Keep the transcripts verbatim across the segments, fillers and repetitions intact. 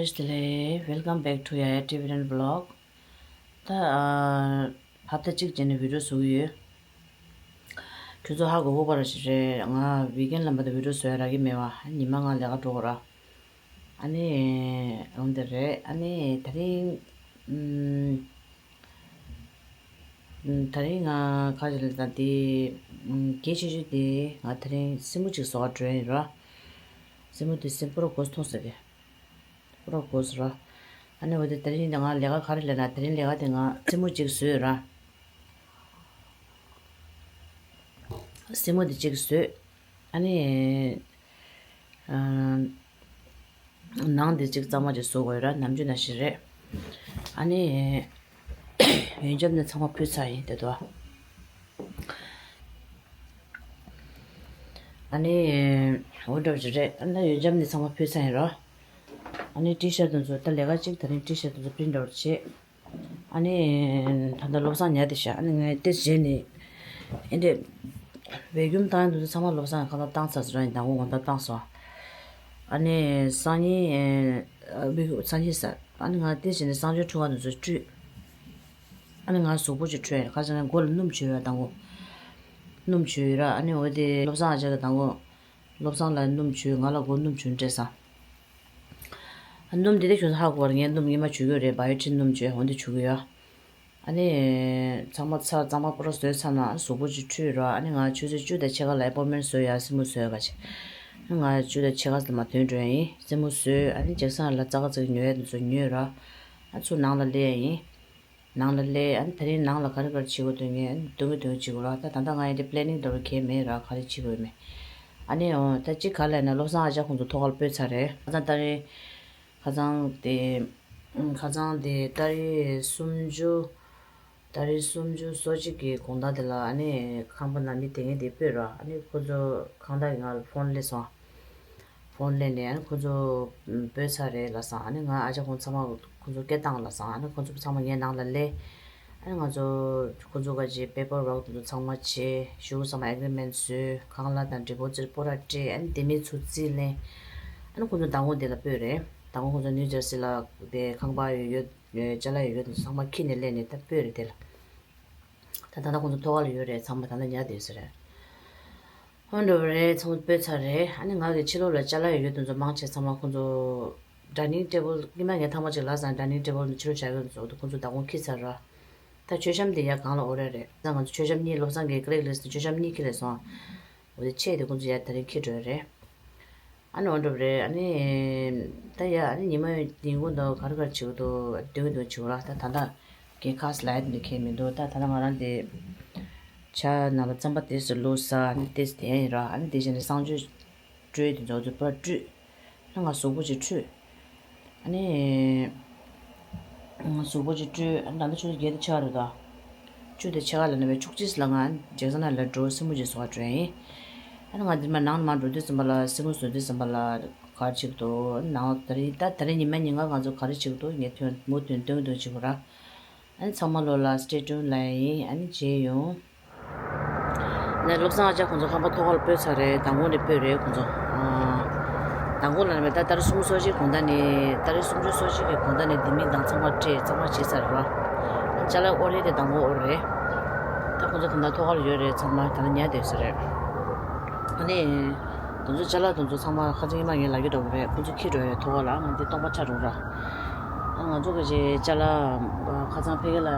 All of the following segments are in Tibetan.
བཀྲ་ཤིས་བདེ་ལེགས། Welcome back to Yaya Tibetan Vlog. ད་ཨ་ཧབ་ཏ་གཅིག་རྗེས་ནས་བི་ཌིའོ་བཟོ་གི་ཡོད། ཁྱོད་ཚོ་ཧ་གོ་གོ་པ་ར་ཞིག་རེད། ང་ཝིག་ཨེན་ལ་མ་ད་བི་ཌིའོ་བཟོ་ཡ་རག་གི་མེད་པ། ཉི་མ་ང་ལས་ཀ་འགྲོ་གོ་ར། ཨ་ནི་འོན་ཏེ་རེད། ཨ་ནི་དེ་རིང་ཨམ། ད་རིང་ང་ཁ་ཅིག་ལ་ད་དེ་གལ་ཆེ་ཤོས་དེ་ང་ད་རིང་སེན་མོ་གཅིག་བཟོ་བར་འགྲོ་ཡིན་ར། སེན་མོ་དེ་སེན་པོ་ར་གོས་མཐོང་ཟེར་གི། པོ་ར་གོས་ར། ཨ་ནི་འོ་དེ་ད་རིང་ང་ལས་ཀ་ག་རེ་ལས་ན། ད་རིང་ལས་ཀ་དེ་ང་སེན་མོ་གཅིག་བཟོས་ར། སེན་མོ་དེ་གཅིག་བཟོས། ཨ་ནི། ནང་དེ་གཅིག་གཙང་མ་ཅིག་བཟོ་དགོས་ར། ནམ་རྒྱུན་ནང་བཞིན་རེད། ཨ་ནི། ཡོན་ཆབ་ནི་ཚང་མ་ཕུལ་ཚར་ཡིན་དེ་དོ། ཨ་ནི། འོ་འདྲ་ཅིག་རེད། ཨ་ནི་ཡོན་ཆབ་ནི་ཚང་མ་ཕུལ་ཚར་ཡིན་ར། ཨ་ནི་ཊི་ཤར་དེ་ཚོ་ད་ལས་ཀ་གཅིག་ད་རིང་ཊི་ཤར་དེ་ཚོ་པི་རིན་ཊ་ཨའུཊ་བྱས། ཨ་ནི། ད་ལྟ་བློ་བཟང་ཉལ་བསྡད་ཤག་ཨ་ནི་ངས་ཏོག་ཙམ་བྱས་ནས། ཨེ་འདྲས། བེ་ཀུམ་བཏང་ཡ་དེ་ཚོ་ཚང་མ་བློ་བཟང་གིས་ཁ་ལག་བཏང་ཚར་ཟེར་ར་ཡིན། མདང་དགོང་དག་བཏང་སོང་། ཨ་ནི་སང་ཉིན། ཨ་བེ་ཀུམ་སང་ཉིན་ཟེར། ཨ་ནི་ང་ཏོག་ཙམ་བྱས་ནས་གསང་སྤྱོད་འཁྲུད་ཁང་དེ་ཚོ་བཀྲུས། ཨ་ནི་ང་གཟུགས་པོ་ཅིག་འཁྲུད་ཡ་རེད། ཁ་སང་ངས་མགོ་ལ་སྣུམ་བྱུགས་ཡོད། མདང་དགོང་སྣུམ་བྱུགས་ཡོད་ར། ཨ་ནི་འོ་དེ་བློ་བཟང་ཨ་ཅག་གིས་མདང་དགོང་། བློ་བཟང་ལ་སྣུམ་བྱུགས། ང་ལ་མགོ་སྣུམ་བྱུགས་སྤྲད་སོང་། ཨ་སྣུམ་དེ་དེ་ཁྱོད་ཚོ་ཧ་གོ་བར་ངས་སྣུམ་སྔོན་མ་བྱུགས་ཡོད་རེད། བ་ཡོ་ཊིན་སྣུམ་བྱུགས་འོ་དེ་བྱུགས་ཀྱི་ཡོད། ཨ་ནི། ཚང་མ་ཚར། གཙང་མ་པོ་ར་བཟོས་ཚར་ན་གཟུགས་པོ་ཅིག་འཁྲུད་ར། ཨ་ནི་ང་ཆུ་ཚོད་བཅུ་དང་ཕྱེད་ཀ་ལ་ཨེ་པོན་མེན་བཟོ་ཡ། སེན་མོ་བཟོ་ཡ་ག་ཅིག་ང་ཆུ་ཚོད་ཕྱེད་ཀ་ཙམ་མ་ཐོན་འགྲོ་ཡ་ཡིན། སེན་མོ་བཟོས། ཨ་ནི་ཇེག་སན་ལ་ཙག་ཙིག་ཉོ་ཡ་དེ་ཚོ་ཉོས་ར། ཨ་ཚུར་ནང་ལ་སླེབས་ཡ་ཡིན། ནང་ལ་སླེབས། ཨ་ནི་དེ་རིང་ནང་ལ་ག་རེ་ག་རེ་བྱེད་དགོས་འདུག་ངས་ཨ་ནི་སྟོན་གི་སྟོན་གི་བྱེད་དགོས་ར། ད་ད་ལྟ་ང་ཡི་དེ་པི་ལེ་ནིང་འདྲ་བོ་གང་ཡང་མེད་ར། ག་རེ་བྱེད་དགོས་མེད། ཨ་ནི་འོ་ད་གཅིག་ག་རེ་ལབ་ན་བློ་བཟང་ཨ་ཅག་ཁོང་ཚོ་ཐོག་ཁར་སྤོས་ཚར་རེད། ཁ་སང་ད་རེས། ཁ་སང་དེ། ཁ་སང་དེ་ཏ་རིག་སུམ་ཅུ། ཏ་རིག་སུམ་ཅུ་སོ་གཅིག་གི་དགོང་དག་དེ་ལ་ཨ་ནི་ཁང་པ་ནང་མི་དེ་ངས་དེ་སྤོས་ར། ཨ་ནི་ཁོ་ཚོ་ཁང་བདག་གིས་ང་ལ་ཕོན་སླེབས་སོང་། ཕོན་སླེབས་ནས་ཨ་ནི་ཁོ་ཚོ་སྤོས་ཚར་རེད་ལབ་སོང་། ཨ་ནི་ང་ཨ་ཅག་ཁོང་ཚང་མ་ཁོ་ཚོ་སྐད་བཏང་ལབ་སོང་། ཨ་ནི་ཁོ་ཚོ་ཚང་མ་ངའི་ནང་ལ་སླེབས། ཨ་ནི་ང་ཚོ་ཁོ་ཚོ་ག་ཅིག་པེ་པར་ཝོག་དེ་ཚོ་ཚང་མ་བྱས། གཞུག་གུ་ཚང་མ་ཨེག་རི་མེན་བཟོས། ཁང་གླ་དང་ཌི་པོ་ཛིཊ་པོ་ར་སྤྲད། ཨ་ནི་དེ་མིན་ཚུར་རྩིས་ལེན། ཨ་ནི་ཁོ་ཚོ་མདང་དགོང་དེ་ལ་སྤོས་རེད། མདང་དགོང་ཁོ་ཚོ་ནིའུ་ཇར་སི་ལ་དེ་ཁང་པ་ཡོད་ཡོད། ཅ་ལག་ཡོད་ཡོད་དེ་ཚང་མ་ཁྱེར་ནས་སླེབས་ནས་ད་སྤོས་རེད་དེ་ལ། ད་ད་ལྟ་ཁོང་ཚོ་ཐོག་ཁ་ལ་ཡོད་རེད། ཚང་མ་ད་ལྟ་ཉལ་བསྡད་ས་རེད། འོ་འདྲ་བོ་རེད། ཚང་མ་སྤོས་ཚར་རེད། ཨ་ནི་ང་གི་ཕྱི་ལོགས་ལ་ཅ་ལག་ཡོད་ཡོད་དེ་ཚོ་མང་ཆེ་ཚང་མ་ཁོང་ཚོ་ཌའི་ནིང་ཊེ་བལ། སྔོན་མ་ངས་ཐེངས་མ་གཅིག་ལབ་ཙང་ཌའི་ནིང་ཊེ་བལ་ནས་ཕྱི་ལོགས་བཞག་ཡོད་དེ་ཚོ་ཁོང་ཚོ་མདང་དགོང་ཁྱེར་ཚར་ར། ད་མཆོད་བཤམས་དེ་ཡར་སྒང་ལ་ཨོ་རེད་རེད། ད་ང་ཚོ་མཆོད་བཤམས་གཉིས། བློ་བཟང་གིས་ཀི་ལིག་ལིས་མཆོད་བཤམས་གཉིས་ཁྱེར་སླེབས་སོང་། འོ་དེ་ཕྱེས་དེ་ཁོང་ཚོ་ཡར་དེ་རིང་ཁྱེར་འགྲོ་ཡ་རེད། ཨ་ནི་འོ་འདྲ་བོ་རེད། ཨ་ནི་ད་ཡ། ཨ་ནི་ཉི་མ་ཡིན་གོ་འདུག་ག་རེ་ག་རེ་བྱེད་དགོས་འདུག་སྟོན་གྱི་འདུག་བྱེད་དགོས་ར། ད་ད་ལྟ་ངས་ཁ་སི་ལ་ཡ་དེ་འདྲ་ཁེལ་མི་འདུག་ད་ད་ལྟ་ང་རང་དེ་ཇ་ནང་ལ་རྩམ་པ་དེ་ཚོ་བླུགས་ས། ཨ་ནི་དེ་ཚོ་དེ་ཡིན་ར། ཨ་ནི་དེ་བྱས་ནས་གསང་སྤྱོད་སྤྲོས་དེ་ཚོ་ཚོ་པར་བཀྲུས། ཨ་ང་གཟུགས་པོ་ཅིག་འཁྲུད། ཨ་ནི། གཟུགས་པོ་ཅིག་བཀྲུས། ཨ་ནི་ད་ལྟ་ཆུ་ཚོད་བརྒྱད་དང་ཕྱེད་ཀ་རེད་ད། བཅུ་དང་ཕྱེད་ཀ་ལ་ནི་བའི་ཆུ་ཚོད་གཅིག་ལ་ང་ཇེག་སན་ལ་འགྲོ། སེན་མོ་ཅིག་བཟོ་བར་འགྲོ་ཡིན། ཨ་ནི་ང་འདི་མ་ནང་ལ་མར་འགྲོ་དུས་ཙམ་པ་ལ། སེན་མོ་བཟོ་དུས་ཙམ་པ་ལ་ག་རེ་བྱེད་ཀྱི་འདུག་ནང་ད་རེས་ད་ད་རེས་ཉི་མ་ཉིན་གང་ང་ཚོ་ག་རེ་བྱེད་ཀྱི་འདུག་ངས་ཐོན་མུ་མཐུད་སྟོན་གྱི་འདུག་བྱེད་དགོས་ར། ཨ་ནི་ཚང་མ་ལོ་ལ་སི་ཊེ་ཊུན་ལབ་ཡ་ཡིན། ཨ་ནི་མཇལ་ཡོང་། ནས་བློ་བཟང་ཨ་ཅག་ཁོང་ཚོ་ཁང་པ་ཐོག་ཁར་སྤོས་ཚར་རེད། མདང་དགོང་ནས་སྤོས་རེད་ཁོང་ཚོ། ཨ། མདང་དགོང་ལ་ནི་ད་ཏ་རིག་སུམ་ཅུ་སོ་གཅིག་དགོང་དག་ནས། ཏ་རིག་སུམ་ཅུ་སོ་གཅིག་གི་དགོང་དག་ནས་ལྡེ་མིག་དང་ཚང་མ་སྤྲད། གཙང་མ་བྱས་ཚར་རེད་པ། ཅ་ལག་ཨོ་རེད་དེ་མདང་དགོང་ཨོ་རེད། ད་ཁོང་ཚོ་ད་ལྟ་ཐོག་ཁར་ཡོད་རེད། ཚང་མ་ད་ལྟ་ཉལ་བསྡད་ས་རེད། ཨ་ནི། དེ་ཚོ་ཅ་ལག་དེ་ཚོ་ཚང་མ་ཁ་སང་ཉི་མ་ངས་ལབ་ཀྱི་འདྲ་པོ་རེད། ཁོང་ཚོ་འཁྱེར་འགྲོ་ཡ་རེད་ཐོག་ཁར་ལ། ང་འདི་སྟོང་པ་ཆགས་འགྲོ་ར། ང་ཚོ་གི་ཅིག་ཅ་ལག་ཁ་སང་ཕ་གི་ལ་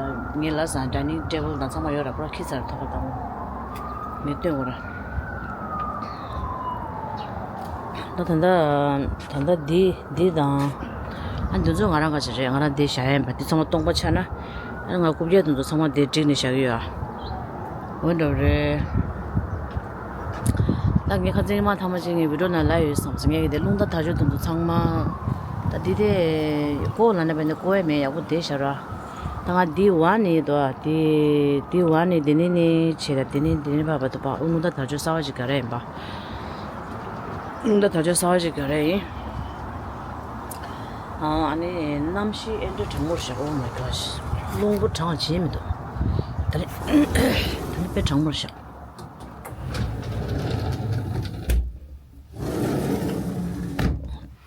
ངས་ལབ་ཙང་ཌའི་ནིང་ཊེ་བལ་དང་ཚང་མ་ཡོད་ར། པུ་ར་འཁྱེར་ཚར་ཐོག་ཁར་དང་། ངས་སྟོན་དགོས་ར། ད་ད་ལྟ་ད་ལྟ་འདི་འདི་དང་། ཨ་འདི་ཚོ་ང་རང་ག་ཅིག་རེད། ང་རང་འདི་བཞག་ཡ་ཡིན་པ། འདི་ཚང་མ་སྟོང་པ་ཆགས་ན། ཨ་ང་རྐུབ་བཀྱག་འདི་ཚོ་ཚང་མ་འདིར་བསྒྲིགས་ནས་བཞག་གི་ཡོད། འོ་འདྲ་པོ་རེད། ད་ངས་ཁ་སང་ཉི་མ་ཐེངས་མ་གཅིག་ངས་བི་ཌིའོ་ནང་ལབ་ཡོད་བསམ་སོང་། ངས་ཀྱི་དེ་རླུང་རྟ་དར་ལྕོག་དེ་ཚོ་ཚང་མ། ད་འདི་དེ་ཀོ་ལ་ན་བས་ནས་ཀོ་ཡ་མེད། ཡག་པོ་བསྡད་བཞག་ར། ད་ང་འདི་བ་ནི་དོ། འདི་འདི་བ་ནི་འདི་ནི་ནི་བྱས། ད་འདི་ནི་འདི་ནི་བ་བ་དོ་བ། རླུང་རྟ་དར་ལྕོག་གསར་པ་ཅིག་ག་རེ་ཡིན་པ། རླུང་རྟ་དར་ལྕོག་གསར་པ་ཅིག་ག་རེ་ཡིན། ཨ་ནི་གནམ་གཤིས་ཨེ་འདྲ་གྲང་མོ་རེད་ཤག Oh my gosh. རླུང་བུ་གྲང་བྱེད་མི་འདུག་ད་རེས་ད་ནི་དཔེ་གྲང་མོ་རེད་ཤག་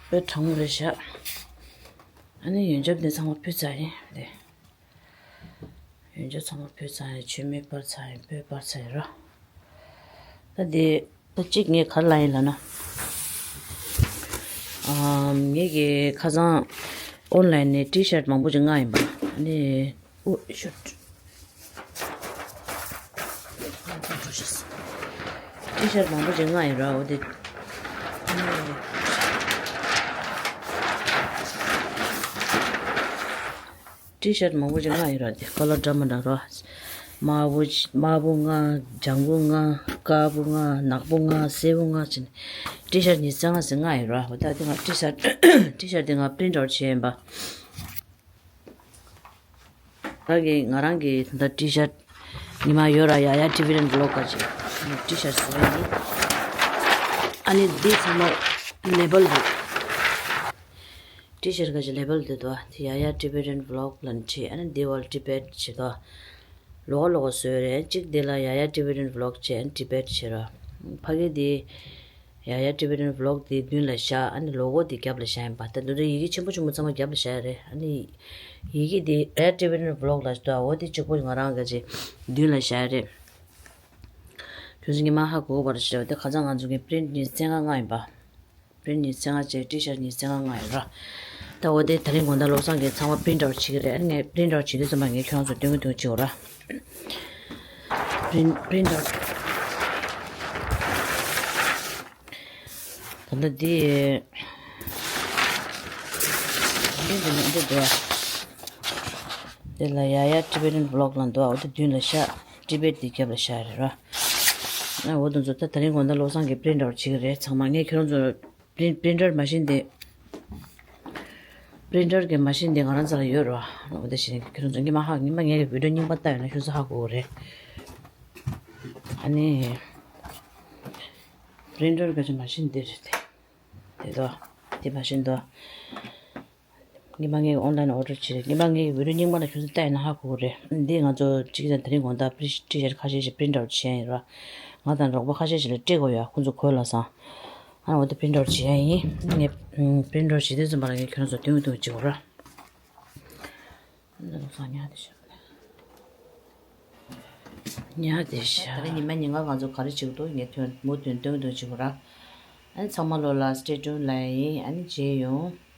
དཔེ་གྲང་མོ་རེད་ཤག་ཨ་ནི་ཡོན་ཆབ་དེ་ཚང་མ་ཕུལ་ཚར་ཡིན་དེ། ཡོན་ཆབ་ཚང་མ་ཕུལ་ཚར་ཡིན། མཆོད་མེ་སྤར་ཚར་ཡིན། སྤོས་སྤར་ཚར་ཡིན་ར། ད་དེ་ད་གཅིག་ངས་ག་རེ་ལབ་ཡིན་ལབ་ན། ཨམ། ངེད་ཀྱི་ཁ་སང་ཨོན་ལན་ནས་ཊི་ཤར་མང་པོ་ཅིག་མངགས་ཡིན་པ། ཨ་ནི། ཨོ་ཤུཊ། ཊི་ཤར་མང་པོ་ཅིག་མངགས་ཡིན་ར། འོ་དེ། ཊི་ཤར་མང་པོ་ཅིག་མངགས་ཡིན་ར། དེ་ཀ་ལར་འདྲ་མི་འདྲ་ར། དམར་པོ་དམར་པོ་མངགས། ལྗང་གུ་མངགས། དཀར་པོ་མངགས། ནག་པོ་མངགས། སེར་པོ་མངགས་བྱས་ནས། ཊི་ཤར་ཉི་ཤུ་རྩ་ལྔ་ཟེར་མངགས་ཡིན་ར། འོ་ད་དེ་ང་ཊི་ཤར་ཊི་ཤར་དེ་ང་པི་རིན་ཊ་ཨའུཊ་བྱས་ཡིན་པ། ད་གི་ང་རང་གི་ད་ཊི་ཤར་ཉི་མ་ཡོད་ར། ཡ་ཡ་ཊི་བི་རན་བི་ལོག་ག་ཅིག་ཊི་ཤར་བཟོ་ཡ་ཡིན། ཨ་ནི་འདི་ཚང་མ་ལེ་བལ་རེད། ཊི་ཤར་ག་ཅིག་ལེ་བལ་འདི་དོ། དེ་ཡ་ཡ་ཊི་བི་རན་བི་ལོག་ལབ་ནས་བྲིས། ཨ་ནི་འདི་བལ་ཊི་བེཊ་བྱེད་དོ། ལོག་ལོག་བཟོས་རེད། གཅིག་འདི་ལ་ཡ་ཡ་ཊི་བི་རན་བི་ལོག་བྱས། ཨ་ནི་ཊི་བེཊ་བྱེད་ར། ཕ་གི་འདི། ཡ་ཡ་ཊི་བི་རན་བི་ལོག་དེ་མདུན་ལ་བཞག་ཨ་ནི་ལོ་གོ་དེ་རྒྱབ་ལ་བཞག་ཡིན་པ། ད་འདི་འདྲ་ཡི་གེ་ཆེན་པོ་ཆེན་པོ་ཚང་མ་རྒྱབ་ལ་བཞག་ཡ་རེད། ཨ་ནི་ཡི་གེ་དེ་ཡ་ཡ་ཊི་བི་རན་བི་ལོག་ལ་ཞིག་འདུག་འོ་དེ་གཅིག་པོ་ང་རང་ག་ཅིག་མདུན་ལ་བཞག་ཡ་རེད། ཁྱོད་ཚོ་ཉི་མ་ཧ་གོ་བར་ཞེས་པ་དེ་ཁ་སང་ང་ཚོ་གི་པི་རིན་ཊ་ཉི་ཤུ་རྩ་ལྔ་མངགས་ཡིན་པ། པི་རིན་ཊ་ཉི་ཤུ་རྩ་ལྔ་བྱས། ཊི་ཤར་ཉི་ཤུ་རྩ་ལྔ་མངགས་ཡིན་ར། ད་འོ་དེ་དེ་རིང་དགོང་དག་བློ་བཟང་གིས་ཚང་མ་པི་རིན་ཊ་ཨའུཊ་བྱེད་ཀྱི་རེད། ཨ་ནི་ངས་པི་རིན་ཊ་ཨའུཊ་བྱེད་དུས་ཙམ་པ་ངས་ཁྱོད་རང་ཚོ་སྟོན་གི་འདུག་བྱེད་འོ་ར། པི་རིན་པི་རིན་ཊ་ཨའུཊ། ད་ལྟ་འདི། འདི་འདི་ནི་འདི་འདུག་ཨ། འདི་ལ་ཡ་ཡ་ཊི་བི་རན་བི་ལོག་ལབ་འདུག་ཨ། འོ་དེ་མདུན་ལ་བཞག་ཊི་བེཊ་འདི་རྒྱབ་ལ་བཞག་རེད་ར། ཨ་འོ་དེ་ཚོ་ད་དེ་རིང་དགོང་དག་བློ་བཟང་གིས་པི་རིན་ཊ་ཨའུཊ་བྱེད་ཀྱི་རེད། ཚང་མ་ངས་ཁྱོད་རང་ཚོར་པི་རིན་པི་རིན་ཊར་མ་ཤིན་དེ། པི་རིན་ཊར་གྱི་མ་ཤིན་དེ་ང་རང་རྩ་ལ་ཡོད་རེད་བ། འོ་དེ་བཞིན་ཁྱོད་རང་ཚོ་ཉི་མ་ཧ་ཉི་མ་ངའི་བི་ཌིའོ་རྙིང་པ་ལྟ་ཡོད་ན་ཁྱོད་ཚོ་ཧ་གོ་གི་རེད། ཨ་ནི། པི་རིན་ཊར་གྱི་མ་ཤིན་དེ་རེད་དེ། དེ་དོ། དེ་མ་ཤིན་དོ། ཉི་མ་ངས་ཨོན་ལན་ཨོར་ཌར་བྱས་རེད། ཉི་མ་ངས་བི་ཌིའོ་རྙིང་པ་ལ་ཁྱོད་ཚོ་ལྟ་ཡོད་ན་ཧ་གོ་གི་རེད། འདི་ང་ཚོ་གཅིག་དང་དེ་རིང་དགོང་དག་པི་རིན་ཊར་ཁ་ཤས་ཤིག་པི་རིན་ཊ་ཨའུཊ་བྱས་ཡིན་ར། ང་དང་རོགས་པ་ཁ་ཤས་ཤིག་ལ་སྤྲད་དགོས་ཡ། ཁོང་ཚོ་གོ་ལ་སང་། ཨ་འོ་དེ་པི་རིན་ཊ་ཨའུཊ་བྱེད་ཡ་ཡིན། ངས་པི་རིན་ཊ་ཨའུཊ་བྱེད་དུས་ཙམ་པ་ལ་ངས་ཁྱོད་རང་ཚོ་སྟོན་གི་འདུག་བྱེད་དགོས་ར། ཉལ་བསྡད་ཤག་ཉལ་བསྡད་ཤག་ད་རེས་ཉི་མ་ཉིན་གང་ང་ཚོ་ག་རེ་བྱེད་ཀྱི་འདུག་ངས་ཐོན་མུ་མཐུད་སྟོན་གི་འདུག་བྱེད་དགོས་ར། ཨ་ནི་ཚང་མ་ལོ་ལ་སི་ཊེ་ཊུན་ལབ་ཡ་ཡིན། ཨ་ནི་མཇལ་ཡོང་།